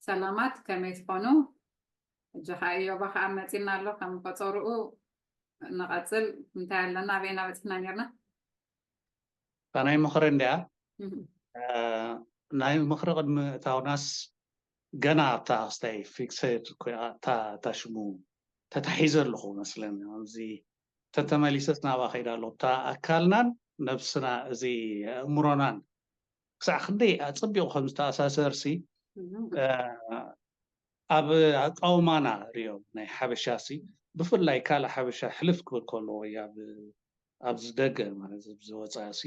ሰላማት፣ ከመይ ትኾኑ? ሕጂ ኸዓ እዮባ ኸዓ መፂና ኣሎ። ከም ቆፀርኡ ንቐፅል። እንታይ ኣለና? ኣበይና በፂሕና ነርና? እታ ናይ ምኽሪ እንድያ። ናይ ምኽሪ ቅድሚ እታውናስ ገና ኣብታ ክስታይ ፊክሰድ እታ ሽሙ ተታሒዘ ኣለኹ መስለኒ። ኣብዚ ተተመሊሰስ ናብኣ ከይዳ ኣለኹ። እታ ኣካልናን ነብስና፣ እዚ ኣእምሮናን ክሳዕ ክንደይ ኣጸቢቑ ከም ዝተኣሳሰርሲ ኣብ ኣቃውማና ሪኦ ናይ ሓበሻ ሲ ብፍላይ ካልእ ሓበሻ ሕልፍ ክብል ከሎ ወይ ኣብ ኣብዚ ደገ ማለት ኣብዚ ወፃኢ ሲ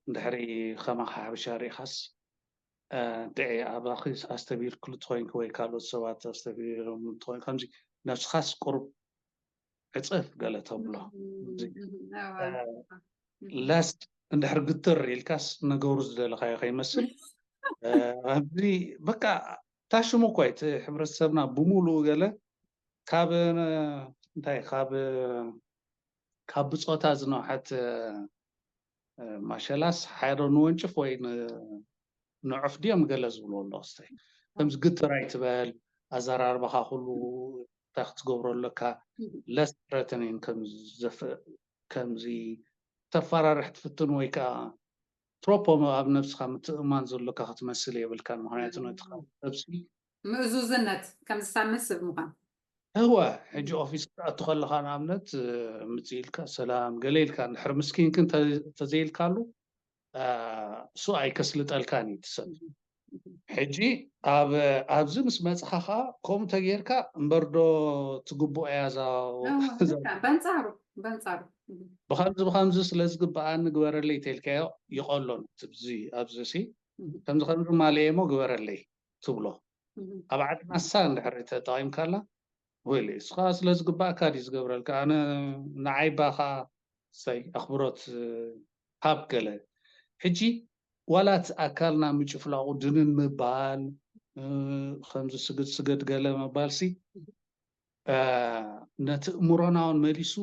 እንድሕሪ ከማኻ ሓበሻ ሪኢኻስ ድዒ ኣባኺ ኣስተብሂልክሉ ትኾይንኪ ወይ ካልኦት ሰባት ኣስተብሂሎም ትኾይን ከምዚ ነብስኻስ ቁሩብ ዕፅፍ ገለ ተብሎ ላስት እንድሕር ግትር ኢልካስ ነገሩ ዝደለካዮ ከይመስል ኣብዚ በቃ ታሽሙ እኮ እቲ ሕብረተሰብና ብሙሉኡ ገለ ካብ እንታይ ካብ ካብ ብፆታ ዝነውሐት ማሸላስ ሓይሮ ንወንጭፍ ወይ ንዑፍ ድዮም ገለ ዝብልዎ ኣሎ ክስታይ ከምዚ ግትር ኣይትበል ኣዘራርባኻ ኩሉ እንታይ ክትገብሮ ኣለካ less threatening ከምዚ ተፈራርሕ ትፍትን ወይ ከዓ ትሮፖ ኣብ ነብስኻ ምትእማን ዘሎካ ክትመስል የብልካን ምክንያቱ ነቲ ነብሲ ምእዙዝነት ከምዚ ሳብ መስብ ምዃን እወ ሕጂ ኦፊስ ክትኣቱ ከለኻ ንኣብነት ምፅእ ኢልካ ሰላም ገለ ኢልካ እንድሕር ምስኪንክን ተዘይልካሉ እሱ ኣይከስልጠልካን እዩ ትሰብ ሕጂ ኣብ ኣብዚ ምስ መፅኻ ከዓ ከምኡ ተጌርካ እምበርዶ ትግብኦ እያ እዛ በንፃሩ በንፃሩ ብከምዚ ብከምዚ ስለ ዝግበኣኒ ግበረለይ ተልካዮ ይቀሎ ኣብዚ ኣብዚ ሲ ከምዚ ከምዚ ማለየ ሞ ግበረለይ ትብሎ ኣብ ዓድና እሳ እንድሕር ተጠቂምካላ ወይ እስኻ ስለ ዝግባእካ ድዩ ዝገብረልካ ኣነ ንዓይ ባኻ ሰይ ኣኽብሮት ሃብ ገለ ሕጂ ዋላ እቲ ኣካልና ምጭፍላቑ ድንን ምባል ከምዚ ስግድ ስገድ ገለ ምባል ሲ ነቲ እምሮና እውን መሊሱ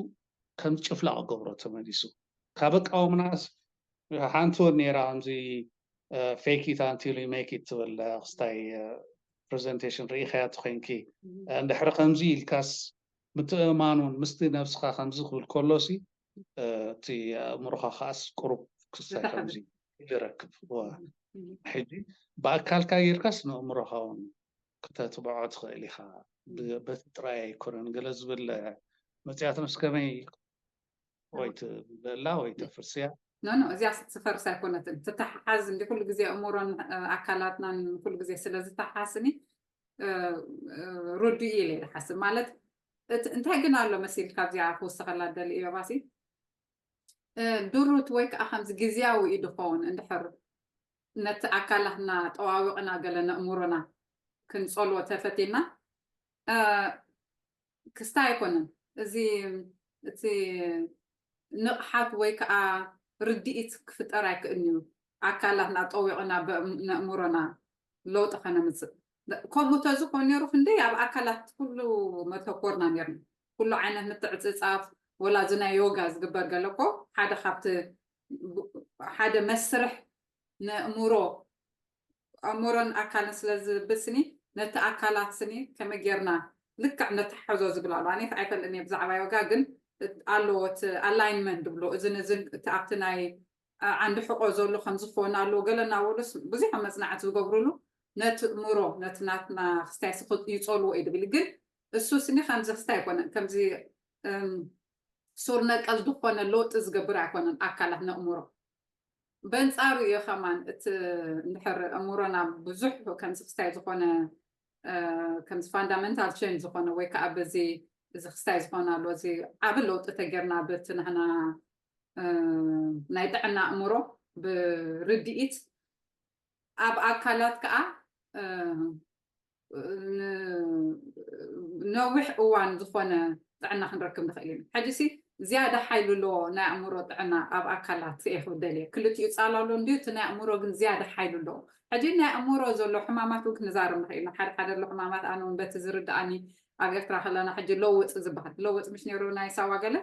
ከም ጭፍላቕ ገብሮ ተመሊሱ ካብ ኣቃወምናስ ሓንቲ እውን ነራ ከምዚ fake it until you make it ትብል ክስታይ presentation ርኢኻያ ተኮይንኪ እንድሕሪ ከምዚ ኢልካስ ምትእማን እውን ምስቲ ነብስኻ ከምዚ ክብል ከሎሲ እቲ ኣእምሮኻ ከዓስ ቁሩብ ክስታይ ከምዚ ይረክብ ሕጂ ብኣካልካ ጌርካስ ንእምሮኻ እውን ክተትብዖ ትኽእል ኢኻ በቲ ጥራይ ኣይኮነን ገለ ዝብል መፅያትንስ ከመይ ወይ ትብለላ ወይ ተፍርስያ ኖ ኖ እዚኣ ትፈርስ ኣይኮነትን ትተሓሓዝ እንዲ ኩሉ ግዜ እምሮን ኣካላትናን ኩሉ ግዜ ስለ ዝተሓሓስኒ ርዱ ኢለ ይሓስብ ማለት እንታይ ግን ኣሎ መሲል ካብዚኣ ክውስኸላ ደሊ እዮባሲ ድሩት ወይ ከዓ ከምዚ ግዜያዊ እዩ ድኸውን እንድሕር ነቲ ኣካላትና ጠዋዊቕና ገለ ነእምሮና ክንፀልዎ ተፈቲና ክስታይ ኣይኮነን እዚ እቲ ንቕሓት ወይ ከዓ ርድኢት ክፍጠር ኣይክእልን እዩ ኣካላትና ጠዊቕና ነእምሮና ለውጢ ከነምፅእ ከምኡ ተዝኮን ነይሩ ክንደይ ኣብ ኣካላት ኩሉ መተኮርና ነርና ኩሉ ዓይነት ምትዕፅፃፍ ወላ እዚ ናይ ዮጋ ዝግበር ገለ እኮ ሓደ ካብቲ ሓደ መስርሕ ነእምሮ ኣእምሮን ኣካልን ስለ ዝብል ስኒ ነቲ ኣካላት ስኒ ከመይ ጌርና ልክዕ ነተሓሕዞ ዝብል ኣሎ ኣነ ኣይፈልጥን እየ ብዛዕባ ዮጋ ግን ኣለዎ እቲ ኣላይንመንት ድብሎ እዝን እዝን እቲ ኣብቲ ናይ ዓንዲ ሕቆ ዘሎ ከም ዝኸውን ኣለዎ ገለ እናበሉስ ብዙሕ መፅናዕቲ ዝገብሩሉ ነቲ እምሮ ነቲ ናትና ክስታይ ይፀልዎ እዩ ድብል ግን እሱ ስኒ ከምዚ ክስታይ ኣይኮነን ከምዚ ሱር ነቀል ዝኾነ ለውጢ ዝገብር ኣይኮነን ኣካላት ነእምሮ በንፃሩ እዩ ከማን እቲ እንድሕር እምሮና ብዙሕ ከምዚ ክስታይ ዝኾነ ከምዚ ፋንዳመንታል ቸንጅ ዝኾነ ወይ ከዓ በዚ እዚ ክስታይ ዝኾነ ኣሎ እዚ ዓብ ለውጢ ተጌርና በቲ ንሕና ናይ ጥዕና ኣእምሮ ብርድኢት ኣብ ኣካላት ከዓ ነዊሕ እዋን ዝኾነ ጥዕና ክንረክብ ንኽእል ኢና ሕጂ ሲ ዝያዳ ሓይሉ ኣለዎ ናይ ኣእምሮ ጥዕና ኣብ ኣካላት እየ ክብደል እየ ክልቲኡ ፃላ ኣሎ እንዲዩ እቲ ናይ ኣእምሮ ግን ዝያዳ ሓይሉ ኣለዎ ሕጂ ናይ ኣእምሮ ዘሎ ሕማማት እውን ክንዛረብ ንኽእል ኢና ሓደ ሓደ ኣሎ ሕማማት ኣነ እውን በቲ ዝርድኣኒ ኣብ ኤርትራ ከለና ሕጂ ለውጥ ዝበሃል ለውጥ ምሽ ነይሩ ናይ ሳዋ ገለ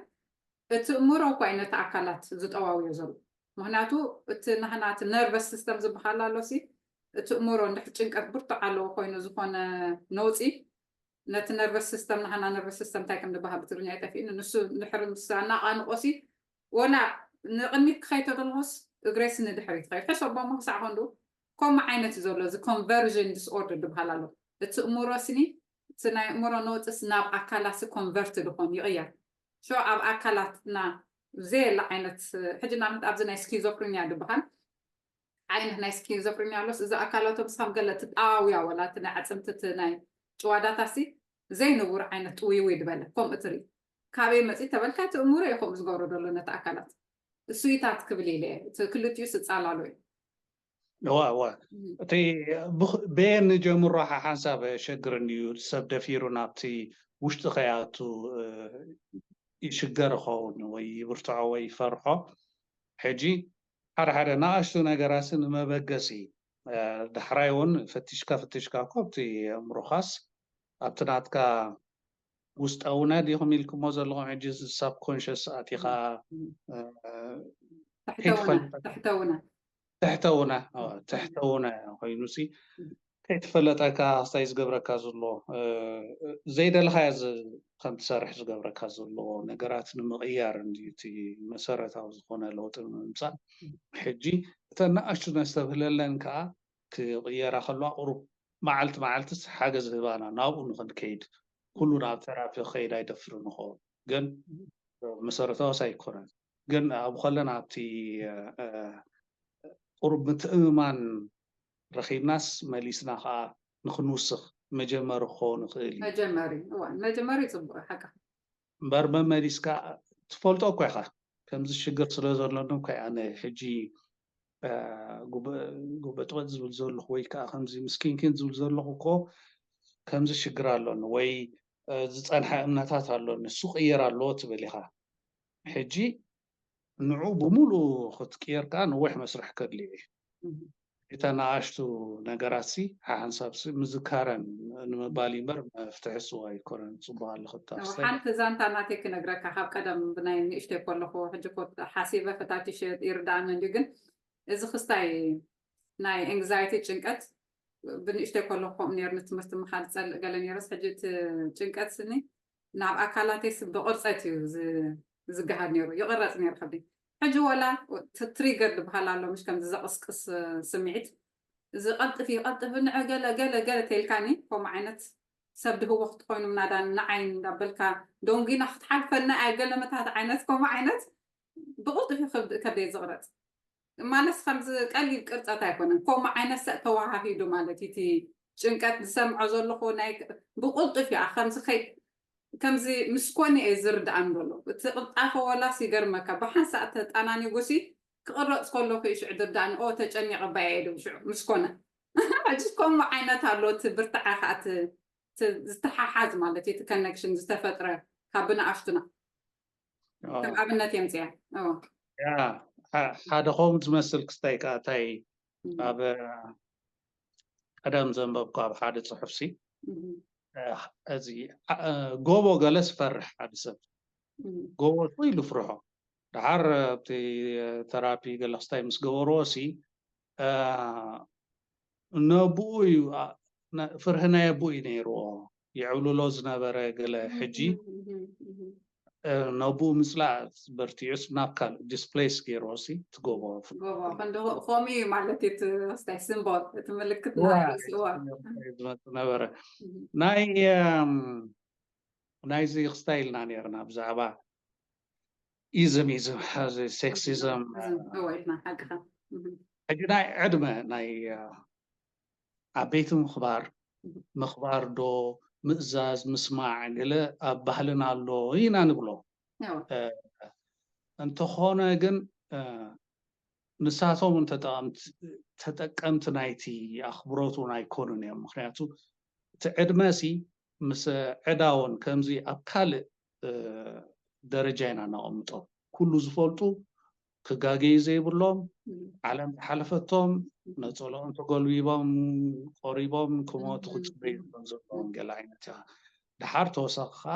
እቲ እምሮ እኳ እዩ ነቲ ኣካላት ዝጠዋውዮ ዘሎ። ምክንያቱ እቲ ናህና እቲ ነርቨስ ሲስተም ዝበሃል ኣሎ ሲ፣ እቲ እምሮ እንድሕር ጭንቀት ብርቱዕ ኣለዎ ኮይኑ ዝኾነ ነውፂ፣ ነቲ ነርቨስ ሲስተም፣ ናህና ነርቨስ ሲስተም እንታይ ከም ዝበሃል ብትግርኛ ይጠፊእኒ፣ ንሱ እንድሕር ምስ ኣናቓንቆ ሲ፣ ወላ ንቕድሚት ክኸይድ ተደለኹስ እግረይስ ንድሕሪት ይኸይድ። ሕሰቦ እሞ ክሳዕ ክንዱ ከምኡ ዓይነት እዩ ዘሎ። እዚ ኮንቨርዥን ዲስኦርደር ዝበሃል ኣሎ። እቲ እምሮ ስኒ፣ እቲ ናይ እምሮ ነውፅስ ናብ ኣካላት ሲ ኮንቨርት ድኾን ይቕየር። ሾ ኣብ ኣካላትና ዘየለ ዓይነት፣ ሕጂ ንኣብነት ኣብዚ ናይ ስኪዞፍሪኒያ ዝበሃል ዓይነት ናይ ስኪዞፍሪኒያ ኣሎስ፣ እዚ ኣካላቶም ሳም ገለ ትጣዋውያ ወላ እቲ ናይ ዓፅምቲ እቲ ናይ ጭዋዳታ ሲ ዘይንቡር ዓይነት ጥውይውይ ዝበለ ከምኡ ትርኢ። ካበይ መፂ ተበልካ እቲ እምሮ እዩ ከምኡ ዝገብሮ ዘሎ ነቲ ኣካላት። እሱይታት ክብል ኢለ እየ። እቲ ክልቲኡ ስፃላሎ እዩ። እዋ እዋ እቲ በየን ንጀምሮ ሓሓንሳብ ሸግርን እዩ። ሰብ ደፊሩ ናብቲ ውሽጢ ከይኣቱ ይሽገር ይኸውን ወይ ይብርትዖ ወይ ይፈርሖ። ሕጂ ሓደ ሓደ ንኣሽቱ ነገራሲ ንመበገሲ ዳሕራይ እውን ፈቲሽካ ፈቲሽካ እኮ ኣብቲ ኣእምሮኻስ ኣብቲ ናትካ ውስጣውና ዲኹም ኢልኩሞ ዘለኹም ሕጂ ሳብኮንሽስ ኣቲኻ ትሕተውና ትሕተውና ትሕተውና ኮይኑ ሲ ከይትፈለጠካ ስታይ ዝገብረካ ዘሎ ዘይደለኻዮ ከም ትሰርሕ ዝገብረካ ዘሎ ነገራት ንምቕያር እንድዩ እቲ መሰረታዊ ዝኾነ ለውጢ ንምምፃእ። ሕጂ እተን ንኣሽቱ ነስተብህለለን ከዓ ክቕየራ ከለዋ ቁሩብ መዓልቲ መዓልትስ ሓገዝ ህባና ናብኡ ንኽንከይድ ኩሉ ናብ ተራፒ ክኸይድ ኣይደፍርን ይኸውን ግን መሰረታዊ ኣይኮነን ግን ኣብ ከለና ኣብቲ ቁሩብ ምትእምማን ረኺብናስ መሊስና ከዓ ንክንውስኽ መጀመሪ ክኸውን ይኽእል እዩ። መጀመሪ እዋን መጀመሪ ፅቡቅ ሓቂ እምበር መመሊስካ ትፈልጦ እኮ ኢኻ ከምዚ ሽግር ስለ ዘሎኒ እኮ ኣነ ሕጂ ጉበጥበጥ ዝብል ዘለኹ ወይ ከዓ ከምዚ ምስኪንኪን ዝብል ዘለኹ እኮ ከምዚ ሽግር ኣሎኒ ወይ ዝፀንሐ እምነታት ኣሎኒ እሱ ቅየር ኣለዎ ትብል ኢኻ ሕጂ ንዑ ብምሉኡ ክትቅየር ከዓ ነዊሕ መስርሕ ከድልዮ እዩ እተን ንኣሽቱ ነገራት ሲ ሓሓንሳብ ሲ ምዝካረን ንምባል እዩ እምበር መፍትሒ ስዋ ኣይኮነን ፅቡቅ ኣለኽታ ሓንቲ ዛንታ ናተይ ክነግረካ ካብ ቀደም ብናይ ንእሽተይ ከለኹ ሕጂ ኮ ሓሲበ ፈታቲሸ ይርዳእኒ እንዲ ግን እዚ ክስታይ ናይ ኤንግዛይቲ ጭንቀት ብንእሽተይ ከለኹ ከምኡ ነርኒ ትምህርቲ ምኻድ ፀልእ ገለ ነርስ ሕጂ እቲ ጭንቀት ስኒ ናብ ኣካላተይስ ብቕርፀት እዩ ዝገሃድ ነይሩ ይቕረፅ ነይሩ ከብዲ ሕጂ ወላ ትሪገር ዝበሃል ኣሎ ምሽ ከምዚ ዘቕስቅስ ስምዒት እዚ ቀልጥፍ ይቐልጥፍ ንዕ ገለ ገለ ገለ ተልካኒ ከምኡ ዓይነት ሰብ ድህወኽቲ ኮይኑ ምናዳ ንዓይ እንዳበልካ ደንጊና ክትሓልፈና ኣይ ገለ መታት ዓይነት ከምኡ ዓይነት ብቕልጥፍ ከብደይ ዝቕረፅ ማለት ከምዚ ቀሊል ቅርፀት ኣይኮነን ከምኡ ዓይነት ሰብ ተዋሃሂዱ ማለት እዩ እቲ ጭንቀት ዝሰምዖ ዘለኹ ናይ ብቁልጡፍ እያ ከምዚ ከይ ከምዚ ምስ ኮነ እየ ዝርድኣን ዘሎ እቲ ቅልጣፈ ወላስ ይገርመካ ብሓንሳእ ተጠናኒጉሲ ክቕረፅ ከለኹ እዩ ሽዑ ዝርድኣኒ ኦ ተጨኒቐ እባ እየ ኢሉ ሽዑ ምስ ኮነ ሕጂ ከምኡ ዓይነት ኣሎ እቲ ብርትዓ ከዓ ዝተሓሓዝ ማለት እዩ እቲ ኮነክሽን ዝተፈጥረ ካብ ብንኣሽቱና ከም ኣብነት የምፅያ ሓደ ከምኡ ዝመስል ክስታይ ከዓ እንታይ ኣብ ቀደም ዘንበብኩ ኣብ ሓደ ፅሑፍ ሲ እዚ ጎቦ ገለ ዝፈርሕ ሓደ ሰብ ጎቦ እኮ ኢሉ ፍርሖ ደሓር ኣብቲ ተራፒ ገለ ክስታይ ምስ ገበርዎ ሲ ነብኡ እዩ ፍርሂ ናይ ኣቦኡ እዩ ነይርዎ ይዕብልሎ ዝነበረ ገለ ሕጂ ነብኡ ምፅላእ በርቲዑስ ናብ ካልእ ዲስፕሌስ ገይርዎ ሲ ትጎቦ ከምኡ እዩ ማለት እዩ ስታይ ስምቦል እቲ ምልክት ዝመፅ ነበረ ናይ ናይዚ ክስታይ ኢልና ነርና ብዛዕባ ኢዝም ኢዝም ሴክሲዝም ሕጂ ናይ ዕድመ ናይ ዓበይቲ ምኽባር ምኽባር ዶ ምእዛዝ ምስማዕ ገለ ኣብ ባህልና ኣሎ ኢና ንብሎ እንተኾነ ግን ንሳቶም ተጠቀምቲ ናይቲ ኣኽብሮት እውን ኣይኮኑን እዮም ምክንያቱ እቲ ዕድመ ሲ ምስ ዕዳውን ከምዚ ኣብ ካልእ ደረጃ ኢና ነቐምጦ ኩሉ ዝፈልጡ ክጋገዩ ዘይብሎም ዓለም ዝሓለፈቶም ነፀሎኦም ተጎልቢቦም ቆሪቦም ክሞቱ ክፅበዩ ዘለዎም ገለ ዓይነት ኢኻ ድሓር ተወሳኺ ከዓ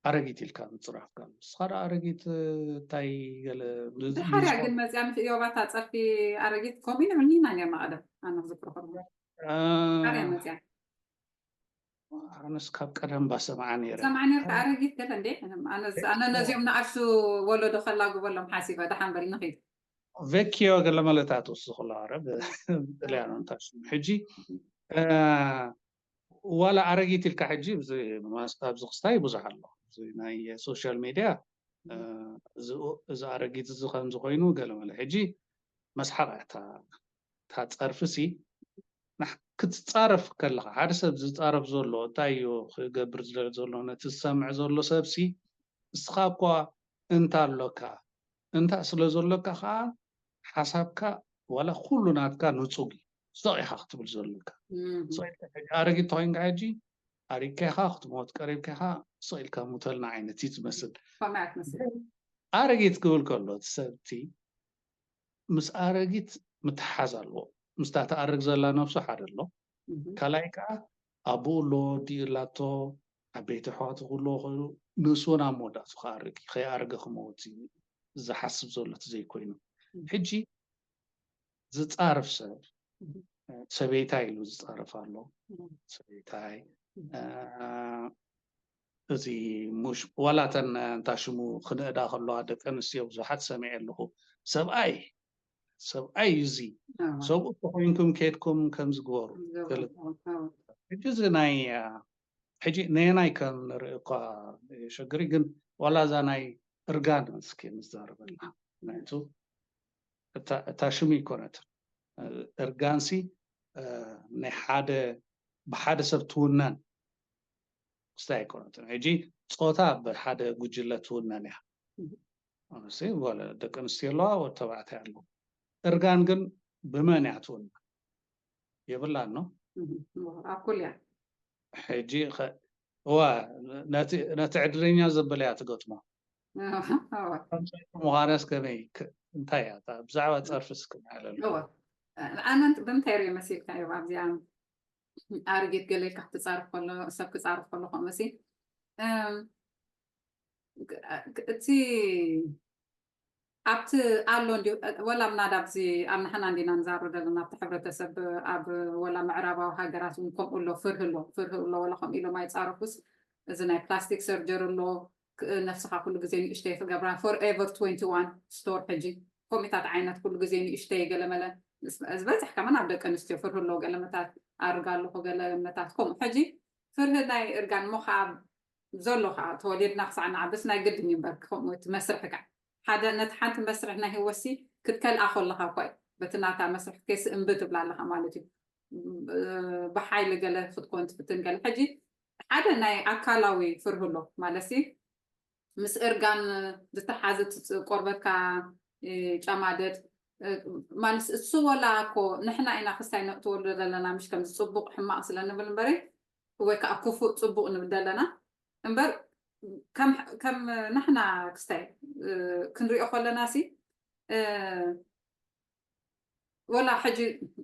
ኣረጊት ኢልካ ምፅራፍካ። ንስኻ ዶ ኣረጊት እንታይ ገለ ድሓርያ ግን መፅያ ምስ እዮባታ ፀርፊ ኣረጊት ከምኡ ኢና ኔርና ቀደም ኣነ ክዝክሮ ከሎ ሓርያ መፅያ ኣነስ ካብ ቀደም ባሰምዓ ነረ ሰምዓ ነርካ ኣረጊት ገለ እንዴ ኣነ ነዚኦም ንኣሽቱ ወለዶ ከላግበሎም ሓሲበ ደሓን በል ንኺድ ቨኪዮ ገለ መለታት ውስኹላ ኣረ ብጥልያኖ እንታሽሙ ሕጂ ዋላ ኣረጊት ኢልካ ሕጂ ኣብዚ ክስታይ ብዙሕ ኣሎ ናይ ሶሻል ሚድያ እዚ ኣረጊት እዚ ከምዚ ኮይኑ ገለመለ ሕጂ መስሓቅ እያ እታ ጸርፊ ሲ ክትጻረፍ ከለኻ ሓደ ሰብ ዝጻረፍ ዘሎ እንታይ እዩ ክገብር ዝደሊ ዘሎ ነቲ ዝሰምዕ ዘሎ ሰብ ሲ እስኻ እኳ እንታ ኣሎካ እንታ ስለ ዘሎካ ከዓ ሓሳብካ ዋላ ኩሉ ናትካ ንጹግ እዩ ስቕ ኢኻ ክትብል ዘሎካ ኣረጊት ተኮይንካ ሕጂ ኣሪግካ ኢኻ ክትሞት ቀሪብካ ኢኻ ስቕ ኢልካ ሙተልና ዓይነት እዩ ዝመስል ኣረጊት ክብል ከሎ እቲ ሰብቲ ምስ ኣረጊት ምትሓዝ ኣለዎ ምስታ ትኣርግ ዘላ ነብሱ ሓደ ኣሎ ካልኣይ ከዓ ኣቦኡ ኣሎ ኣዲኡ ኣላቶ ዓበይቲ ኣሕዋቱ ክህልዎ ይኽእሉ ንሱ እውን ኣብ መወዳእቱ ክኣርግ እዩ ከይኣረገ ክመውት እዩ ዝሓስብ ዘሎ እቲ ዘይኮይኑ ሕጂ ዝፃረፍ ሰብ ሰበይታይ ኢሉ ዝፃረፍ ኣሎ ሰበይታይ እዚ ሙሽ ዋላ እተን እንታ ሽሙ ክንእዳ ከለዋ ደቂ ኣንስትዮ ብዙሓት ሰሚዐ ኣለኹ ሰብኣይ ሰብኣይ እዩ እዚ ሰብኡ ተኮይንኩም ከድኩም ከምዚ ግበሩ ሕጂ እዚ ናይ ሕጂ ነየናይ ከም ንርኢ እኳ የሸግሪ ግን ዋላ እዛ ናይ እርጋን እስኪ ንዛረበላ ምክንያቱ እታ ሽሙ ይኮነትን እርጋንሲ ናይ ሓደ ብሓደ ሰብ ትውነን ክስታይ ኣይኮነትን ሕጂ ፆታ ብሓደ ጉጅለ ትውነን እያ ደቂ ኣንስትዮ ኣለዋ ወዲ ተባዕታይ ኣለዉ እርጋን ግን ብመን እያ ትውነን የብላን ነው ኣኩል እያ ሕጂ እዋ ነቲ ዕድለኛ ዘበለ እያ ትገጥሞ ምዃነስ ከመይ እንታይ እያ ብዛዕባ ፀርፊ ስክናለሉ ኣነ ብምንታይ ሪኦ መሲልካ እዩ ኣብዚኣ ኣርጌት ገለ ኢልካ ክትፃርፍ ከሎ ሰብ ክፃርፍ ከሎ ከምኡ ሲ እቲ ኣብቲ ኣሎ እንዲ ወላ ምናዳ ኣብዚ ኣብ ንሕና እንዲና ንዛሩ ዘለና ኣብቲ ሕብረተሰብ ኣብ ወላ ምዕራባዊ ሃገራት እውን ከምኡ ኣሎ ፍርህ ኣሎ ፍርህ ኣሎ ወላ ከምኡ ኢሎም ኣይፃረፉስ እዚ ናይ ፕላስቲክ ሰርጀሪ ኣሎ ነፍስኻ ኩሉ ግዜ ንእሽተይ ክገብራ forever twenty one store ሕጂ ከምኡታት ዓይነት ኩሉ ግዜ ንእሽተይ ገለመለ ዝበዝሕ ከመን ኣብ ደቂ ኣንስትዮ ፍርህ ኣሎ ገለመታት ኣርጋ ኣለኹ ገለመታት ከምኡ ሕጂ ፍርህ ናይ እርጋን እሞ ከዓ ዘሎ ከዓ ተወሊድና ክሳዕ ንዓብስ ናይ ግድን እዩ እምበር ከምኡ እቲ መስርሕ ከዓ ሓደ ነቲ ሓንቲ መስርሕ ናይ ህይወትሲ ክትከልኣ ከለካ እኳ እዩ በቲ ናታ መስርሕ ኬስ እምቢ ትብላ ኣለካ ማለት እዩ ብሓይሊ ገለ ክትኮን ትፍትን ገለ ሕጂ ሓደ ናይ ኣካላዊ ፍርህ ኣሎ ማለት ምስ እርጋን ዝተሓዘ ቆርበትካ ጨማደድ ማለት እሱ ወላ እኮ ንሕና ኢና ክስታይ ነእትወሉ ዘለና ምሽ ከምዚ ፅቡቅ ሕማቅ ስለ ንብል እምበረ ወይ ከዓ ክፉእ ፅቡቅ ንብል ዘለና እምበር ከም ንሕና ክስታይ ክንሪኦ ከለና ሲ ወላ ሕጂ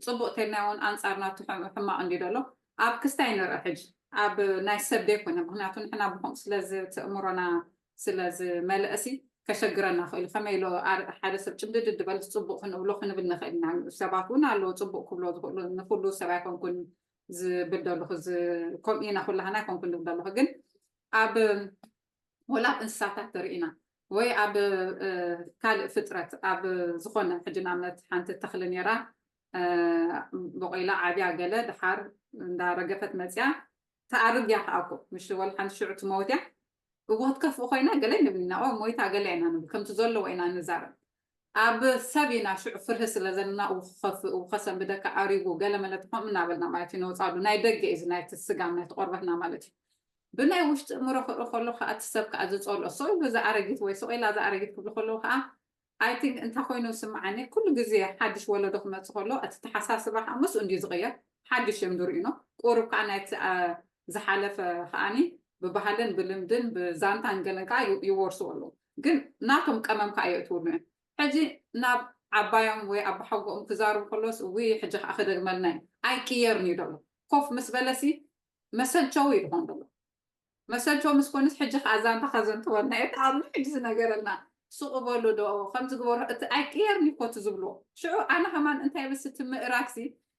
ፅቡቅ ተልና እውን ኣንፃር ናቱ ሕማቅ እንዲ ደሎ ኣብ ክስታይ ንርኢ ሕጂ ኣብ ናይ ሰብ ደይ ኮነ ምክንያቱ ንሕና ብከምኡ ስለዚ ትእምሮና ስለዚ መልእሲ ከሸግረና ክእሉ ከመይ ኢሎ ሓደ ሰብ ጭምድድ ድበል ፅቡቅ ክንብሎ ክንብል ንኽእል ኢና ሰባት እውን ኣለዎ ፅቡቅ ክብሎ ዝኽእሉ ንኩሉ ሰብ ኣይኮንኩን ዝብል ዘለኹ ከምኡ ኢና ኩላህና ኣይኮንኩን ዝብል ዘለኹ ግን ኣብ ወላ ኣብ እንስሳታት ተርኢና ወይ ኣብ ካልእ ፍጥረት ኣብ ዝኾነ ሕጂ ንኣብነት ሓንቲ ተኽሊ ነራ በቆይላ ዓብያ ገለ ድሓር እንዳረገፈት መፅያ ተኣርግ እያ ከኣኮ ምሽ ወላ ሓንቲ ሽዑ ትመውት እያ እዎ ትከፍእ ኮይና ገለ ንብል ኢና ሞይታ ገለ ኢና ንብል ከምቲ ዘለዎ ኢና ንዛረብ ኣብ ሰብ ኢና ሽዑ ፍርሂ ስለ ዘለና ው ክኸፍእ ው ከሰንብደካ ኣሪጉ ገለ መለት ከምኡ እናበልና ማለት እዩ ነውፃሉ ናይ ደገ እዩ ናይቲ ስጋም ናይቲ ቆርበትና ማለት እዩ ብናይ ውሽጢ እምሮ ክርኢ ከሎ ከዓ እቲ ሰብ ከዓ ዝፀልኦ ሰው ኢሉ ዝኣረጊት ወይ ሰው ኢላ ዝኣረጊት ክብሉ ከለዉ ከዓ I think እንታይ ኮይኑ ዝስምዓኒ ኩሉ ግዜ ሓድሽ ወለዶ ክመፅእ ከሎ እቲ ተሓሳስባ ከዓ ምስኡ እንድዩ ዝቕየር ሓድሽ እዮም ዝርእዩኖ ቁሩብ ከዓ ናይቲ ዝሓለፈ ከዓኒ ብባህልን ብልምድን ብዛንታን ገለን ከዓ ይወርስዎ ኣለዉ ግን ናቶም ቀመም ከዓ የእትውሉ እዮም ሕጂ ናብ ዓባዮም ወይ ኣባሓጎኦም ክዛርቡ ከሎስ እዊ ሕጂ ከዓ ክደግመልና እዩ ኣይቅየርን እዩ ደሎ ኮፍ ምስ በለሲ መሰልቸዊ እዩ ዝኾን ደሎ መሰልቸው ምስ ኮንስ ሕጂ ከኣ ዛንታ ከዘንትወልና እየ። ተኣሉ ሕጂ ዝነገረልና ሱቕ በሉ ዶ ከምዚ ግበሩ፣ እቲ ኣይቅየርኒ እኮ እቲ ዝብልዎ። ሽዑ ኣነ ከማን እንታይ በስ እቲ ምእራግሲ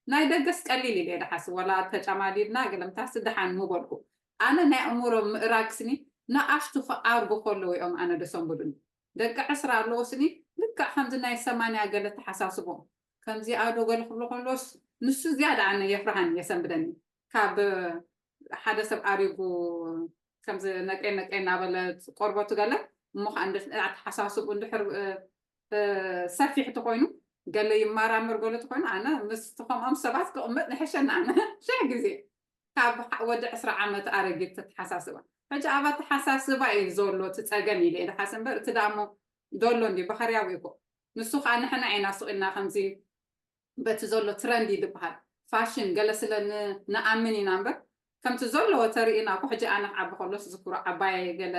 ናይ ደገስ ቀሊል ኢለ እየ ድሓስብ፣ ወላ ተጫማዲድና ገለምታሲ ድሓን ምበልኩ። ኣነ ናይ ኣእምሮ ምእራግስኒ ንኣሽቱ ክኣርጉ ከለዉ እዮም ኣነ ደሰንብዱኒ። ደቂ ዕስራ ኣለዎ ስኒ ልክዕ ከምዚ ናይ ሰማንያ ገለ ተሓሳስቦም ከምዚ ኣዶ ገለ ክብሎ ከሎስ ንሱ ዝያዳ ኣነ የፍርሃኒ የሰንብደኒ። ካብ ሓደ ሰብ ኣሪጉ ከምዚ ነቀይ ነቀይ እናበለ ቆርበቱ ገለ እሞ ከዓ እንደ ኣተሓሳስቡ እንድሕር እ፣ እ፣ ሰፊሕ ተኮይኑ ገለ ይመራመር ገለ ተኮይኑ ኣነ ምስ ከምኦም ሰባት ክቕመጥ ንሕሸና ኣነ ሽሕ ግዜ ካብ ወዲ ዕስራ ዓመት ኣረጊት ተተሓሳስባ። ሕጂ ኣብ ኣተሓሳስባ እዩ ዘሎ እቲ ጸገም ኢለ እየ ዝሓስብ እምበር፣ እቲ ደኣ እሞ ዘሎ እንዲ ባህርያዊ እኮ። ንሱ ከዓ ንሕና ኢና ስቕ ኢልና ከምዚ በቲ ዘሎ ትረንዲ ዝበሃል ፋሽን ገለ ስለ ን- ንኣምን ኢና እምበር፣ ከምቲ ዘለዎ ተርእና እኮ። ሕጂ ኣነ ክዓቢ ከሎስ ዝክሮ ዓባየ ገለ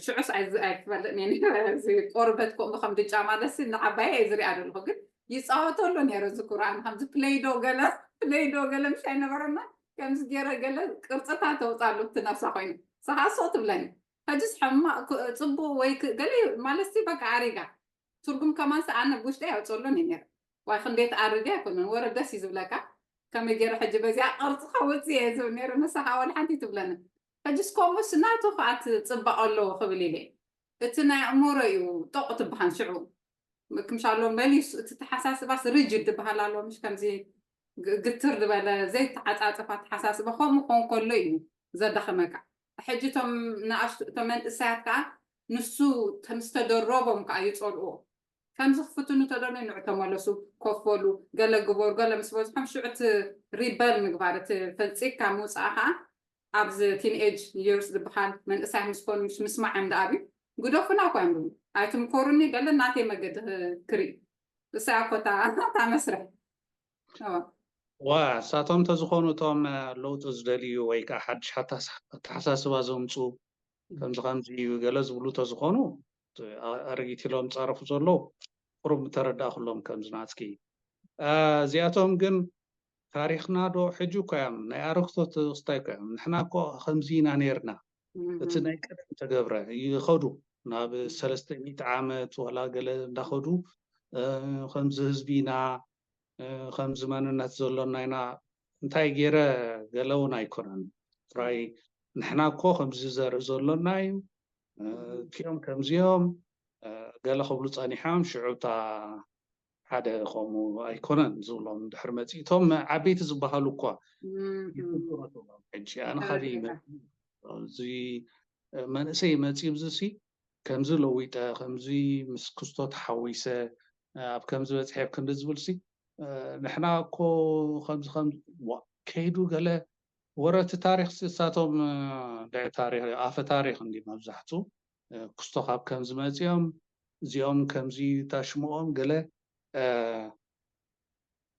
ሽዑስ ኣይዝ- ኣይክፈልጥን እየ ነይረ። እዚ ቆርበት ከምኡ ከም ድጫ ማለትሲ ንዓባየ እየ ዝሪኣ ዘለኹ፣ ግን ይፃወተሉ ነይረ። ዝክሮ ኣነ ከምዚ ፕለይዶ ገለ ፕለይዶ ገለ ምሽ ኣይነበረና ከምዚ ገይረ ገለ ቅርፅታት ተውፃሉ እቲ ነብሳ ኮይኑ ሰሓሶ ትብለኒ። ሕጅስ ሕማቕ ክ- ፅቡቅ ወይ ክ- ገለ ማለትሲ በቃ ኣሪጋ ትርጉም ከማንስ ኣነ ብውሽጠ ያውፀሉን እዩ ነይረ። ዋይ ክንደይ ትኣርግ ኣይኮነን ወረ ደስ እዩ ዝብለካ። ከመይ ገይረ ሕጂ በዚኣ ቅርፂ ከውፅእ እየ ዝብል ነይረ። ንስኻ ወላ ሓንቲ ትብለኒ። ሕጅስ ከምኡስ ናቱ ከዓ ትፅባቐ ኣለዎ ክብል ኢለ። እቲ ናይ ኣእምሮ እዩ ጦቕ ትበሃል ሽዑ። ምክምሻሎ መሊሱ እቲ ተሓሳስባስ ሪጅድ ዝበሃል ኣሎ ምሽ ከምዚ ግ- ግትር ዝበለ ዘይተዓፃፀፋ ተሓሳስባ ከምኡ ክኾን ከሎ እዩ ዘዳኸመካ። ሕጂ እቶም ንኣሽቱ እቶም መንእሰያት ከዓ ንሱ ከምዝተደረቦም ከዓ ይፀልኦ። ከምዚ ክፍትኑ ተደሎ ንዑ ተመለሱ፣ ኮፍ በሉ፣ ገለ ግበሩ፣ ገለ ምስ በዝሖም ሽዑ እቲ ሪበል ምግባር እቲ ፈንፂግካ ምውፃእ ከዓ ኣብዚ ቲንኤጅ የርስ ዝበሃል መንእሳይ ምስ ኮኑ ምስ ምስማዕ እዮም ደኣብዩ። ግደፉና እኮ እዮም ዝብሉ። ኣይትምኮሩኒ ገለ ናተይ መገዲ ክ- ክርኢ። እሳ እኮ እታ እታ መስርሕ እዋ። ዋ እሳቶም ተዝኾኑ እቶም እ፣ ለውጢ ዝደልዩ ወይ ከዓ ሓድሽ ሓታስ- ኣተሓሳስባ ዘምፁ ከምዚ ከምዚ እዩ ገለ ዝብሉ ተዝኾኑ እ፣ ኣ- ኣረጊት ኢሎም ፃረፉ ዘለዉ ቁሩብ ምተረዳእኩሎም ከምዚ ናትኪ እ፣ እዚኣቶም ግን ታሪኽና ዶ ሕጂ እኮ እዮም ናይ ኣረግቶት ክስታይ እኮ እዮም ንሕና እኮ ከምዚ ኢና ነይርና እቲ ናይ ቀደም ተገብረ ይኸዱ ናብ ሰለስተ ሚእቲ ዓመት ዋላ ገለ እንዳኸዱ እ፣ ከምዚ ህዝቢ ኢና እ፣ ከምዚ መንነት ዘሎና ኢና እንታይ ገይረ ገለ እውን ኣይኮነን ጥራይ ንሕና እኮ ከምዚ ዘርኢ ዘሎና እዩ እ፣ እቲኦም ከምዚኦም እ፣ ገለ ክብሉ ፀኒሖም ሽዑ እታ ሓደ ከምኡ ኣይኮነን ዝብሎም ድሕሪ መፂእ እቶም ዓበይቲ ዝበሃሉ እኳ ይፍጥሩ ኣለዎም ሕጂ ኣነ ካበይ ይመፅእ እዚ መንእሰይ መፂእ ብዝሲ ከምዚ ለዊጠ ከምዚ ምስ ክስቶ ተሓዊሰ ኣብ ከምዚ በፅሐ ኣብ ክንዲ ዝብል ሲ ንሕና እኮ ከምዚ ከም ዋ- ከይዱ ገለ ወረቲ ታሪክ ሲ እሳቶም እ፣ ድዒ ታሪክ ኣፈ ታሪክ እንዲ መብዛሕቱ እ፣ ክስቶ ካብ ከምዚ መፂኦም እዚኦም ከምዚ ታሽምኦም ገለ እ፣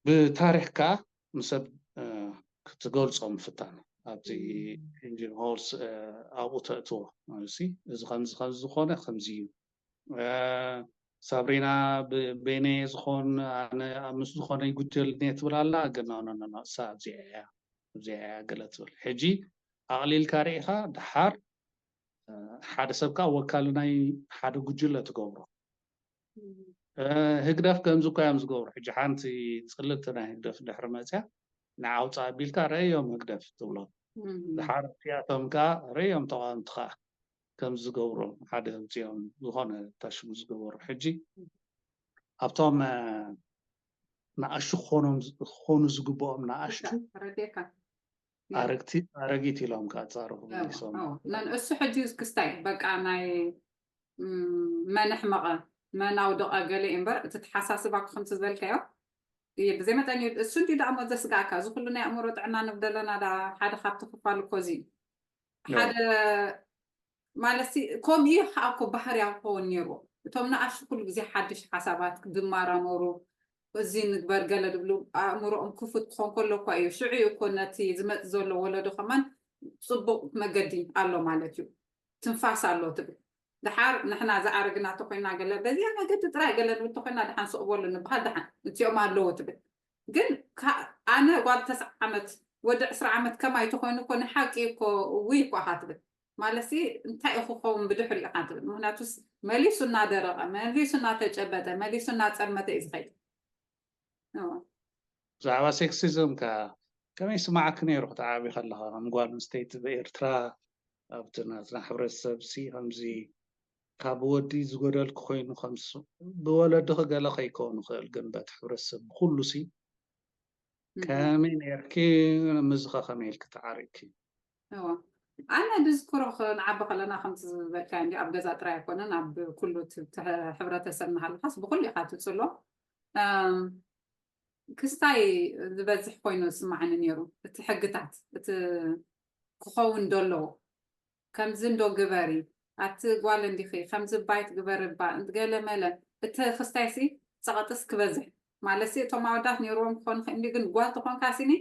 ብታሪክ ከዓ ንሰብ እ፣ ክትገልፆ ምፍታን ኣብዚ ኢንጂን ሆልስ እ፣ ኣብኡ ተእትዎ ማለት ሲ እዚ ከምዚ ከምዚ ዝኾነ ከምዚ እዩ እ፣ ሳብሪና ብ- በይነየ ዝኾን ኣነ ኣብ ምስ ዝኾነ ይጉደልኒ እየ ትብል ኣላ ግን ኖ ኖ ኖ እሳ ኣብዚኣ እያ ኣብዚኣ እያ ገለ ትብል ሕጂ ኣቕሊልካ ርኢኻ ድሓር እ፣ ሓደ ሰብ ከዓ ወካሊ ናይ ሓደ ጉጅለ ትገብሮ እ፣ ህግደፍ ከምዚ እኮ እዮም ዝገብሩ ሕጂ ሓንቲ ፅልቲ ናይ ህግደፍ ድሕሪ መፅያ ንዓውፃ ኣቢልካ ረእዮም ህግደፍ ትብሎም ድሓር እዚኣቶም ከዓ ረእዮም ተቃወምቲ ከዓ ከም ዝገብሮም ሓደ ኣምፅኦም ዝኾነ ታሽሙ ዝገበሩ ሕጂ ኣብቶም እ፣ ንኣሽቱ ክኾኖም ዝ- ክኾኑ ዝግብኦም ንኣሽቱ ረዴካ ኣረግቲ ኣረጊት ኢሎም ከዓ ፃረፉ መሊሶም ነንእሱ ሕጂ ክስታይ በቃ ናይ ም፣ መን ኣሕመቐ መን ኣውደቐ ገለ እዩ እምበር እቲ ተሓሳስባ ከምቲ ዝበልካዮ ብዘይ መጠን እዩ እሱ እንዲ ደኣ እሞ ዘስጋእካ እዚ ኩሉ ናይ ኣእምሮ ጥዕና ንብደለና ዳ ሓደ ካብቲ ክፋል እኮ እዚ እዩ። ሓደ ማለት ከምኡ እዩ ከዓ እኮ ባህርያ ክኸውን ነይርዎ እቶም ንኣሽቱ ኩሉ ግዜ ሓድሽ ሓሳባት ዝመራመሩ እዚ ንግበር ገለ ዝብሉ ኣእምሮኦም ክፉት ክኾን ከሎ እኳ እዩ ሽዑ እዩ እኮ ነቲ ዝመፅ ዘሎ ወለዶ ከማን ፅቡቅ መገዲ ኣሎ ማለት እዩ ትንፋስ ኣሎ ትብል ድሓር ንሕና ዝኣረግና ተኮይና ገለ በዚኣ መገዲ ጥራይ ገለ ንብል ተኮይና ድሓን ስቕበሉ ንበሃል ድሓን እቲኦም ኣለዉ ትብል ግን ኣነ ጓል ተስዓ ዓመት ወዲ ዕስራ ዓመት ከማይ ተኾይኑ እኮ ንሓቂ እኮ ውይ እኮ ኢኻ ትብል። ማለትሲ እንታይ እዩ ክኸውን ብድሕሪኡ ኢኻ ትብል። ምኽንያቱስ መሊሱ እናደረቐ፣ መሊሱ እናተጨበጠ፣ መሊሱ እናጸልመተ እዩ ዝኸይድ። እዎ። ብዛዕባ ሴክሲዝም ከ ከመይ ስማዕክ ነይሩ ክትዓቢ ከለኻ? ከም ጓል ኣንስተይቲ ብኤርትራ ኣብቲ ናትና ሕብረተሰብ ሲ ከምዚ ካብ ወዲ ዝጎደልክ ኮይኑ ከምሱ ብወለድኺ ገለ ከይከውን ይኽእል፣ ግን በቲ ሕብረተሰብ ብኩሉ ሲ ከመይ ነርኪ? ምዝኸ ከመይ ኢልክ ተዓሪቅኪ? እዋ ኣነ ድዝክሮ ንዓቢ ከለና ከምቲ ዝበልካ እንዲ ኣብ ገዛ ጥራይ ኣይኮነን ኣብ ኩሉ ሕብረተሰብ ናሃለካስ ብኩሉ ኢካ ትፅሎ። ክስታይ ዝበዝሕ ኮይኑ ዝስማዓኒ ነይሩ እቲ ሕግታት እቲ ክኸውን ደለዎ። ከምዚ እንዶ ግበሪ ኣቲ ጓል እንዲኺ ከምዚ ባይት ግበሪ እባ ገለ መለ እቲ ክስታይ ሲ ፀቐጥስ ክበዝሕ ማለት ሲ እቶም ኣወዳት ነይርዎም ክኾኑ ክእንዲ ግን ጓል ተኾንካ ሲኒ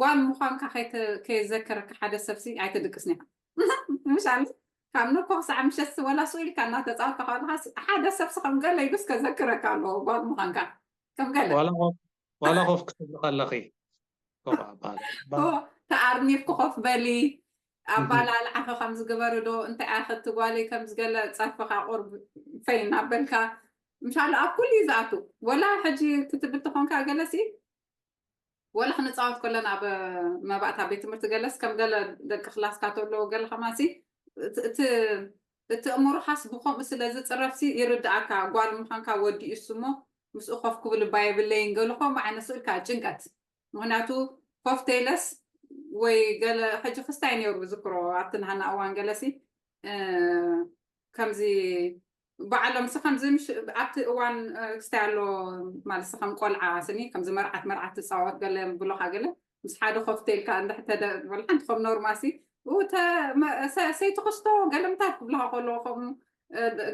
ጓል ምዃንካ ከይዘከረካ ሓደ ሰብሲ ኣይተድቅስኒ ኢኻ። ምሽ ኣለ ካብ ንኮ ክሳዕ ምሸት ወላ ስኡ ኢልካ እናተፃወትካ ከለካ ሓደ ሰብሲ ከም ገለ ኢሉስ ከዘክረካ ኣለዎ ጓል ምዃንካ ከም ገለ ዋላ ኮፍ ክትብሊ ከለኺ ኮፍ ኣባል ተኣርኒፍኪ ኮፍ በሊ ኣባላልዓኺ ከም ዝግበሩ ዶ እንታይ ኣኸቲ ጓለይ ከም ዝገለ ፀርፍካ ቁርብ ፈይ እናበልካ ምሻሉ ኣብ ኩሉ እዩ ዝኣቱ ወላ ሕጂ ክትብል ተኾንካ ገለሲ ወላ ክንፃወት ከለና ኣብ መባእታ ቤት ትምህርቲ ገለስ ከም ገለ ደቂ ክላስካ ተለዎ ገለ ከማሲ እቲ እቲ እምሮኻስ ብከምኡ ስለ ዝፅረፍሲ ይርድኣካ ጓል ምዃንካ ወዲኡስ እሞ ምስኡ ኮፍ ክብል እባ የብለይን ገለ ከምኡ ዓይነት ስእልካ ጭንቀት ምክንያቱ ኮፍ ተይለስ ወይ ገለ ሕጂ ክስታይ ነይሩ ዝክሮ ኣብቲ ናሃና እዋን ገለሲ ከምዚ ባዕሎም ሲ ከምዚ ምሽ ኣብቲ እዋን ክስታይ ኣሎ ማለት ሲ ከም ቆልዓ ስኒ ከምዚ መርዓት መርዓት ትፃወት ገለ ብሎካ ገለ ምስ ሓደ ኮፍ ተይልካ እንድሕተደ ሓንቲ ከም ኖርማሲ ሰይቲ ክስቶ ገለምታት ክብልካ ከለዎ ከም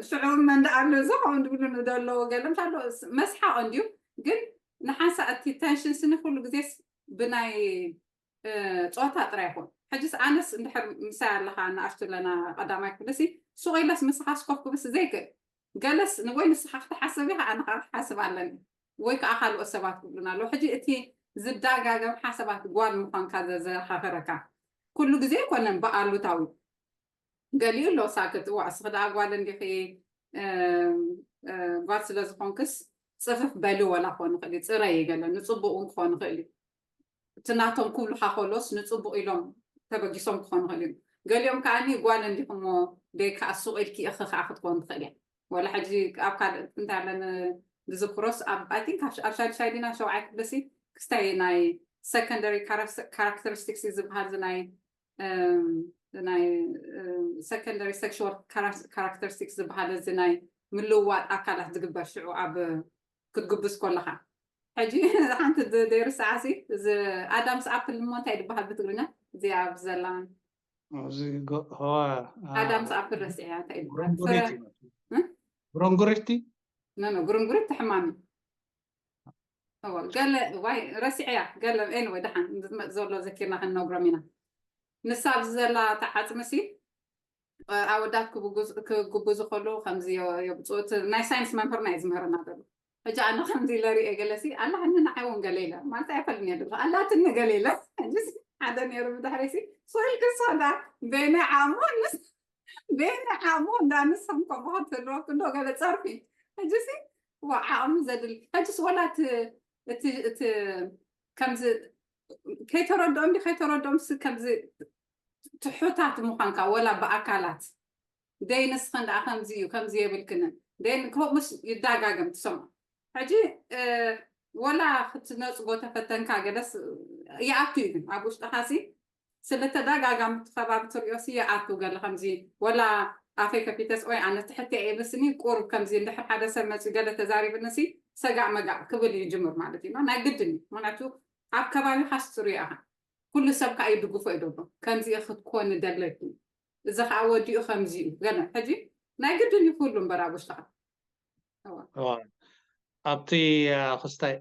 ሽዑ መንዳ ኣሎ እዚ ከም ድብሉ ንደለዎ ገለምታ ኣሎ መስሓቅ እንድዩ ግን ንሓንሳ እቲ ተንሽን ስኒ ኩሉ ግዜስ ብናይ ፆታ ጥራይ ይኹን ሕጅስ ኣነስ እንድሕር ምሳይ ኣለካ ንኣሽቱ ኣለና ቀዳማይ ክፍልሲ ሱቅ ኢለስ ምስኻ ስኮፍ ክብስ ዘይክእል ገለስ ወይ ንስኻ ክትሓስብ ኢኻ ኣነ ከዓ ክሓስብ ኣለኒ ወይ ከዓ ካልኦት ሰባት ክብሉና ኣለዉ ሕጂ እቲ ዝዳጋገም ሓሳባት ጓል ምኳንካ ዘዘኻኸረካ ኩሉ ግዜ ኣይኮነን ብኣሉታዊ ገሊኡ ኣሎ ሳክት እዋ እስኺ ደኣ ጓል እንዲኺ ጓል ስለ ዝኾንክስ ፅፍፍ በሊ ወላ ክኾን ይኽእል እዩ ፅረይ ገለ ንፅቡቅ እውን ክኾን ይኽእል እዩ እቲ ናቶም ክብሉካ ከሎስ ንፅቡቅ ኢሎም ተበጊሶም ክኾኑ ይኽእል እዩ ገሊኦም ከዓኒ ጓል እንዲኹሞ ደይ ከዓ ሱቅ ኢልኪ እኺ ከዓ ክትኮን ትኽእል እያ ወላ ሕጂ ኣብ ካልእ እንታይ ኣለኒ ዝዝክሮስ ኣብ I think ኣብ ሻድሻይ ዲና ሸውዓይ ክፍልሲ ክስታይ ናይ secondary characteristics ዝበሃል ናይ ናይ secondary sexual characteristics ዝበሃል እዚ ናይ ምልውዋጥ ኣካላት ዝግበር ሽዑ ኣብ ክትግብዝ ከለካ ሕጂ ሓንቲ ደይርሳዓሲ እዚ ኣዳምስ ኣፕል እሞ እንታይ ዝበሃል ብትግርኛ እዚ ኣብ ዘላ እዚ ኣዳምስ ኣፕል ረሲዐያ እንታይ ይበሃል ጉረንጉሪቲ ኖ ጉርንጉሪት ትሕማሚ ገለ ዋይ ረሲዐያ ገለ anyway ደሓን ዝመፅ ዘሎ ዘኪርና ክንነግሮም ኢና ንሳ ኣብዚ ዘላ ተዓፅምሲ ኣወዳት ክግብዙ ከለዉ ከምዚ የብፅኡ እቲ ናይ ሳይንስ መምህርና እዩ ዝምህረና ዘሎ ሕጂ ኣነ ከምዚ ኢለ ሪኤ ገለሲ ኣላኒ ንዓይ እውን ገለ ኢለ ማለት ኣይፈልኒ እየ ኣለትኒ ገለ ኢለ ሓደ ነይሩ ብድሕሪሲ ስኢልኪ ሶዳ በይነ ዓቕሙ በይነ ዓቕሙ እንዳ ንስኹም ከምኡ ክትህልወኩ እንዶ ገለ ፀርፊ ሕጂሲ ዓቕሚ ዘድሊ ሕጂስ ወላ እቲ ከምዚ ከይተረድኦም ዲ ከይተረድኦም ስ ከምዚ ትሑታት ምዃንካ ወላ ብኣካላት ደይ ንስኽን ደኣ ከምዚ እዩ ከምዚ የብልክንን ደይ ከምኡስ ይዳጋገም ትሰምዖ ሕጂ ወላ ክትነፅጎ ተፈተንካ ገለስ ይኣቱ እዩ ግን ኣብ ውሽጥኻሲ ስለተደጋጋሚ እቲ ከባቢ ትሪኦ ሲ ይኣቱ ገለ ከምዚ ወላ ኣፈይ ከፊተስ ኦይ ኣነ ትሕቲ እየ ምስኒ ቁሩብ ከምዚ እንድሕር ሓደ ሰብ መፂኡ ገለ ተዛሪብንሲ ሰጋእ መጋእ ክብል እዩ ጅምር ማለት እዩ ናይ ግድን እዩ ምክንያቱ ኣብ ከባቢኻስ ትሪኦ ኢኻ ኩሉ ሰብ ከዓ ይድግፎ እዩ ደሎ ከምዚ ክትኮኒ ደለኪ እዚ ከዓ ወዲኡ ከምዚ እዩ ገለ ሕጂ ናይ ግድን እዩ ኩሉ እምበር ኣብ ውሽጥኻ ኣብቲ ክስታይ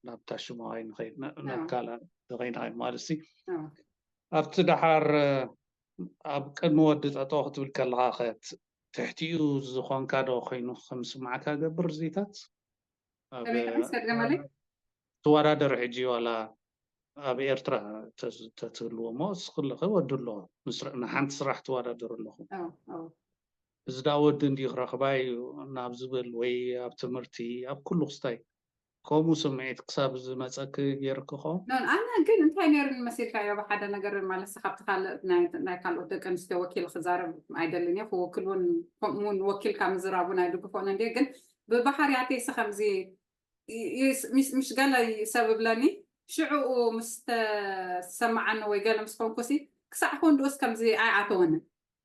ናብታ ሽማዋይ ንኸይድ ናብ ካልእ ተኸይና ማለት ሲ ኣብቲ ደሓር ኣብ ቅድሚ ወዲ ጠጠው ክትብል ከለካ ከ ትሕቲኡ ዝኾንካ ዶ ኮይኑ ከም ስማዕካ ገብር ዚታት ከመይ ከመይ ስከድገመለይ ትወዳደር ሕጂ ዋላ ኣብ ኤርትራ ተዝ- ተትህልዎ እሞ እስክለኸ ወዲ ኣለኹ። ምስ ር- ንሓንቲ ስራሕ ትወዳደሩ ኣለኹ። ኣዎ፣ ኣዎ። እዚ ዳ ወዲ እንዲ ክረኽባ እዩ ናብ ዝብል ወይ ኣብ ትምህርቲ ኣብ ኩሉ ክስታይ ከምኡ ስምዒት ክሳብ ዝመፀኪ ገይርኪ ኾ? ኖን ኣነ ግን እንታይ ነይሩኒ መሲልካ ዮ ሓደ ነገር ማለት ካብቲ ካልእ ናይ ናይ ካልኦት ደቂ ኣንስትዮ ወኪል ክዛረብ ኣይደልን እየ ክወክል እውን ከምኡ እውን ወኪልካ ምዝራብ እውን ኣይድግፎን እንዲ ግን ብባህርያተይ ሲ ከምዚ ይ- ይ- ምስ ምስ ገለ ሰብ እብለኒ ሽዕኡ ምስ ተሰማዓኒ ወይ ገለ ምስ ኮንኩሲ ክሳዕ ክንድኡስ ከምዚ ኣይኣተወንን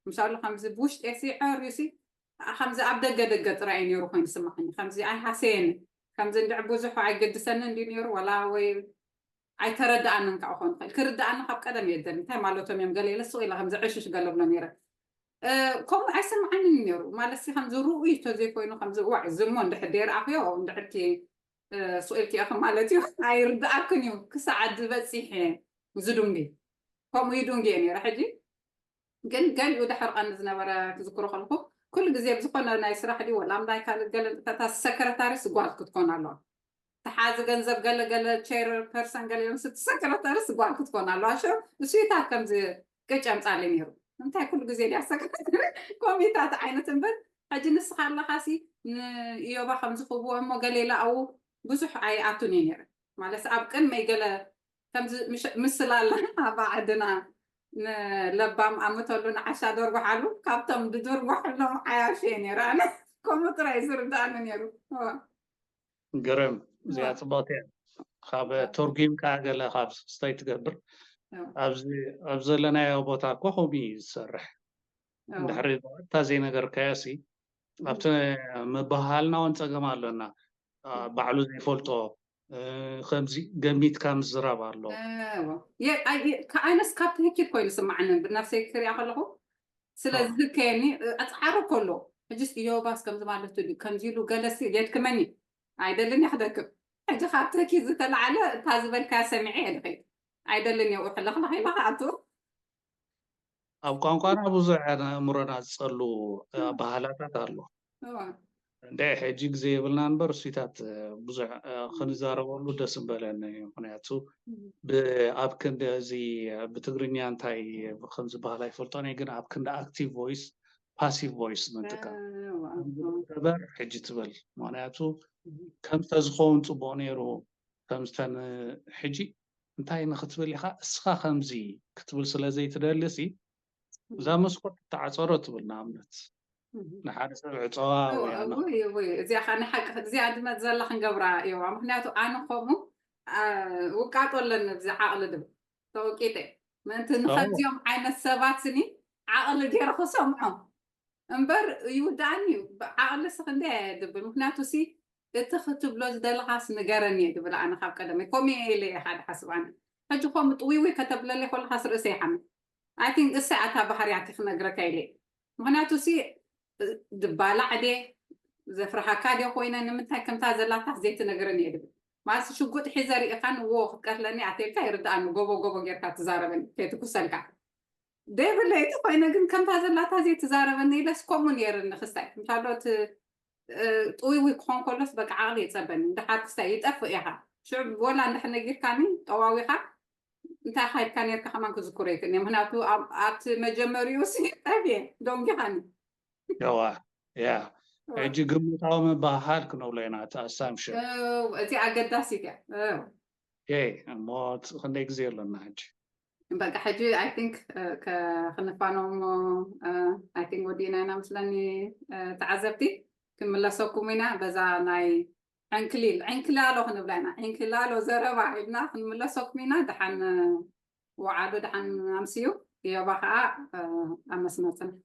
ምሻሉ ከምዚ ብውሽጢ ሲ ዕር ዩሲ ከምዚ ኣብ ደገ ደገ ጥራይ እዩ ነይሩ ኮይኑ ስማዓኒ ከምዚ ኣይሃሰየኒ ከምዚ እንድዕ ብዙሑ ኣይገድሰኒ እንዲ ነይሩ ወላ ወይ ኣይተረድኣንን ከዓ ክኾን ይኽእል ክርድኣኒ ካብ ቀደም እየ ደል እንታይ ማለቶም እዮም ገለ ኢለ ስቕ ኢለ ከምዚ ዕሽሽ ገለ ብሎ ነይረ ከምኡ ኣይሰማዓንን ነይሩ ማለት ከምዚ ርኡይ ተዘይኮይኑ ከምዚ ዋዕ ዝሞ እንድሕር ደይረኣኽዮ እንድሕርኪ ስቕ ኢልኪ ኢኺ ማለት እዩ ኣይርድኣክን እዩ ክሳዕ ዝበፂሕ ዝዱንጊ ከምኡ ይዱንጊ እየ ነይረ ሕጂ ግን ገሊኡ ድሕር ቀኒ ዝነበረ ክዝክሮ ከለኹ ኩሉ ግዜ ብዝኾነ ናይ ስራሕ ድዩ ወላ ናይ ካልእ ገለ እታ ሰክረታሪስ ጓል ክትኮን ኣለዋ ተሓዚ ገንዘብ ገለ ገለ ቸር ፐርሰን ገለ ምስ እቲ ሰክረታሪስ ጓል ክትኮን ኣለዋ ሸ እሱታት ከምዚ ቅጭ ኣምፃለይ ነይሩ እንታይ ኩሉ ግዜ ድያ ሰክረታሪ ኮሚታት ዓይነት እምበር ሕጂ ንስኻ ኣለኻሲ ንኢዮባ ከምዝኽብዎ እሞ ገለ ኢላ ኣብኡ ብዙሕ ኣይኣቱን እየ ነይረ ማለት ኣብ ቅድመይ ገለ ከምዚ ምስላ ኣላ ኣብ ዓድና ንለባም ኣምተሉ ንዓሻ ደርጓሓሉ ካብቶም ድድርጓሕሎም ዓያሽ እየ ነይረ ኣነ ከምኡ ጥራይ ዝርዳእኒ ነይሩ ግርም እዚኣ ፅቡቅቲ እያ ካብ ተርጉምካ ገለ ካብ ስታይ ትገብር ኣብ ዘለናዮ ቦታ እኮ ከምኡ እዩ ዝሰርሕ እንድሕሪ እታ ዘይነገርካዮ ሲ ኣብቲ ምበሃልና እውን ፀገም ኣለና ባዕሉ ዘይፈልጦ ከምዚ ገሚትካ ምዝራብ ኣሎ ከዓይነስ ካብ ትህኪት ኮይኑ ስማዓኒ ብነፍሰይ ክሪኣ ከለኹ ስለዚ ህከየኒ ኣፅዓሩ ከሎ ሕጅስ እዮባስ ከምዚ ማለቱ ድዩ ከምዚ ኢሉ ገለሲ የድክመኒ ኣይደልን እየ ክደክም ሕጂ ካብ ትህኪት ዝተላዓለ እታ ዝበልካያ ሰሚዐ እየ ድኸይድ ኣይደልን እየ ውሕለኽለኽ ኢለ ክኣቱ ኣብ ቋንቋና ብዙሕ ኣእምሮና ዝፀሉ ኣበሃላታት ኣሎ እንደ ሕጂ ግዜ የብልና እምበር እሱታት ብዙሕ ክንዛረበሉ ደስ ምበለኒ ምክንያቱ ኣብ ክንዲ እዚ ብትግርኛ እንታይ ከም ዝበሃል ኣይፈልጦን ግን ኣብ ክንዲ ኣክቲቭ ቮይስ ፓሲቭ ቮይስ ምንጥቀም በር ሕጂ ትብል ምክንያቱ ከምዝተ ዝኸውን ፅቡቅ ነይሩ ከምዝተን ሕጂ እንታይ ንክትብል ኢካ እስካ ከምዚ ክትብል ስለዘይትደሊ ሲ እዛ መስኮት ተዓፀሮ ትብል ንኣብነት ንሓደ ሰብ ዕፀዋ እዚኣ ከዓ ንሓቂ እዚኣ ድመት ዘላ ክንገብራ እየዋ ምክንያቱ ኣነ ከምኡ ውቃጦ ኣለኒ እዚ ዓቕሊ ድብል ተወቂጠ ምእንቲ ንከዚኦም ዓይነት ሰባት ስኒ ዓቕሊ ገይረ ክሰምዖም እምበር ይውዳእኒ እዩ ዓቕሊ ሲ ክንደይ ኣየድብል ምክንያቱ ሲ እቲ ክትብሎ ዝደለኻስ ንገረኒ እየ ድብል ኣነ ካብ ቀደመይ ከምኡ እየ ኢለ እየ ሓደ ሓስብ ኣነ ሕጂ ከምኡ ጥዊዊ ከተብለለይ ከለኻስ ርእሰ ይሓምም ኣይ ቲንክ እሳ ኣታ ባህርያት ክነግረካ ኢለ ምክንያቱ ሲ ድባላዕ ድየ ዘፍርሃካ ድየ ኮይነ ንምንታይ ከምታ ዘላታ ዘይትነግረኒ እየ ድብል ማለት ሽጉጥ ሒዘ ርኢኻን ዎ ክትቀትለኒ ኣትልካ ይርድኣኒ ጎቦ ጎቦ ጌርካ ትዛረበኒ ከይትኩሰልካ ደይብለይ እቲ ኮይነ ግን ከምታ ዘላታ ዘይትዛረበኒ ኢለስ ከምኡ ነይርኒ ክስታይ እንታዶ እቲ ጥውይዊ ክኾን ከሎስ በቃ ዓቕሊ የፀበኒ እንድሓር ክስታይ ይጠፍእ ኢኻ ሽዑ ወላ እንድሕር ነጊርካኒ ጠዋዊኻ እንታይ ካይድካ ነርካ ከማን ክዝክሮ ይክእል ምክንያቱ ኣብቲ መጀመሪኡ ሲ ጠፍየ ደንጊኻኒ ዋ ያ ሕጂ ግምታዊ ምባሃል ክንብሎ ኢና እቲ ኣሳምሽን እቲ ኣገዳሲት እያ እሞ ክንደይ ግዜ ኣለና ሕጂ በቃ ሕጂ ኣይ ቲንክ ክንፋኖም ኣይ ቲንክ ወዲእና ኢና ምስለኒ ተዓዘብቲ ክንምለሰኩም ኢና በዛ ናይ ዕንክሊል ዕንክላሎ ክንብላ ኢና ዕንክላሎ ዘረባ ኢልና ክንምለሰኩም ኢና ደሓን ወዓሉ ደሓን ኣምስዩ እዮባ ከዓ ኣብ መስመር ፅንሕ